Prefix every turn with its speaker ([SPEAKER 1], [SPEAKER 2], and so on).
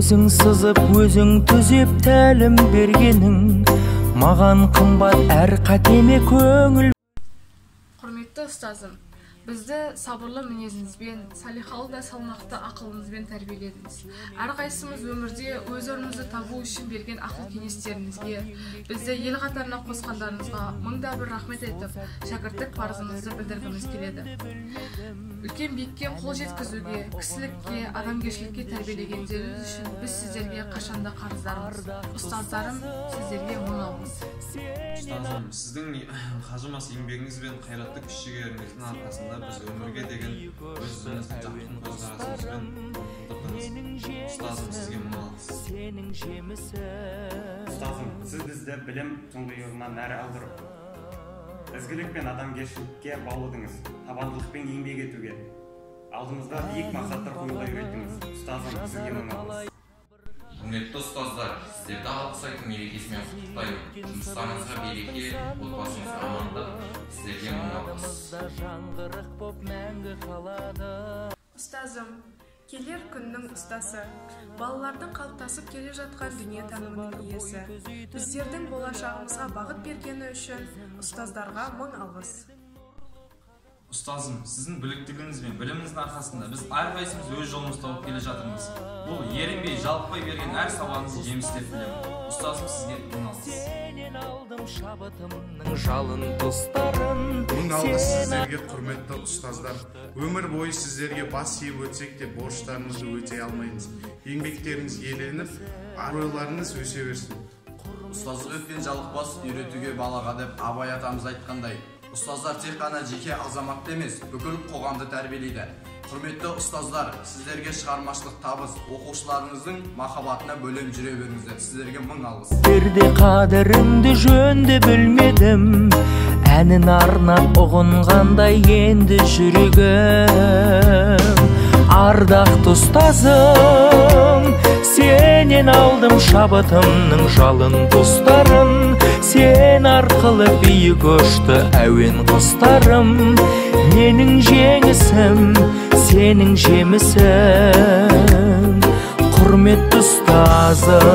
[SPEAKER 1] Өзің сызып, өзің түзеп тәлім бергенің, маған қымбат әр қатеме көңіл.
[SPEAKER 2] Құрметті ұстазым, бізді сабырлы мінезіңізбен, салиқалы да салмақты ақылыңызбен тәрбиеледіңіз. Әрқайсымыз өмірде өз орнымызды табу үшін берген ақыл кеңестеріңізге, бізді ел қатарына қосқандарыңызға мыңда бір рахмет айтып, шәкірттік парызымызды білдіргіміз келеді. Үлкен биікке қол жеткізуге, кісілікке, адамгершілікке тәрбиелегендеріңіз үшін біз сіздерге қашанда қарыздармыз. Ұстаздарым, сіздерге мың алғыс.
[SPEAKER 3] Ұстазым, сіздің қажымас еңбегіңіз бен қайратты күш-жігеріңіздің арқасында біз өмірге деген өзіңіздің жарқын көзқарасыңызбен ұмтылдыңыз. Ұстазым, сізге мың алғыс.
[SPEAKER 4] Ұстазым, сіз бізді білім тұңғиығына нәр алдырып, ізгілік пен адамгершілікке баулыдыңыз, табандылықпен еңбек етуге, алдымызға биік мақсаттар қоюға үйреттіңіз. Ұстазым, сізге мың алғыс.
[SPEAKER 5] Құрметті ұстаздар, сіздерді алғыс айту мерекесімен құттықтаймын. Жұмыстарыңызға береке, отбасыңызға амандық, сіздерге мың алғыс.
[SPEAKER 6] Ұстазым, келер күннің ұстасы, балалардың қалыптасып келе жатқан дүниетанымының иесі. Біздердің болашағымызға бағыт бергені үшін ұстаздарға мың алғыс.
[SPEAKER 7] Ұстазым, сіздің біліктілігіңіз бен біліміңіздің арқасында біз әрқайсымыз өз жолымызды тауып келе жатырмыз. Бұл ерінбей, жалықпай берген әр сабағыңыз жеміс деп білемін. Ұстазым, сізге мың алғыс.
[SPEAKER 8] Мың алғыс сіздерге, құрметті ұстаздар. Өмір бойы сіздерге бас иіп өтсек те борыштарымызды өтей алмаймыз. Еңбектеріңіз еленіп, абыройларыңыз өсе берсін.
[SPEAKER 9] Ұстаздық еткен жалықпас, үйретуге балаға деп Абай атамыз айтқандай, ұстаздар тек қана жеке азаматты емес, бүкіл қоғамды тәрбиелейді. Құрметті ұстаздар, сіздерге шығармашылық табыс, оқушыларыңыздың махаббатына бөленіп жүре беріңіздер. Сіздерге мың алғыс.
[SPEAKER 1] Бірде қадіріңді жөнді білмедім, әнін арнап ұғынғандай енді жүрегім. Ардақты ұстазым, сенен алдым шабытымның жалын тұстарын, сен арқылы биік ұшты әуен құстарым. Менің жеңісім, сенің жемісің, құрметті ұстазым.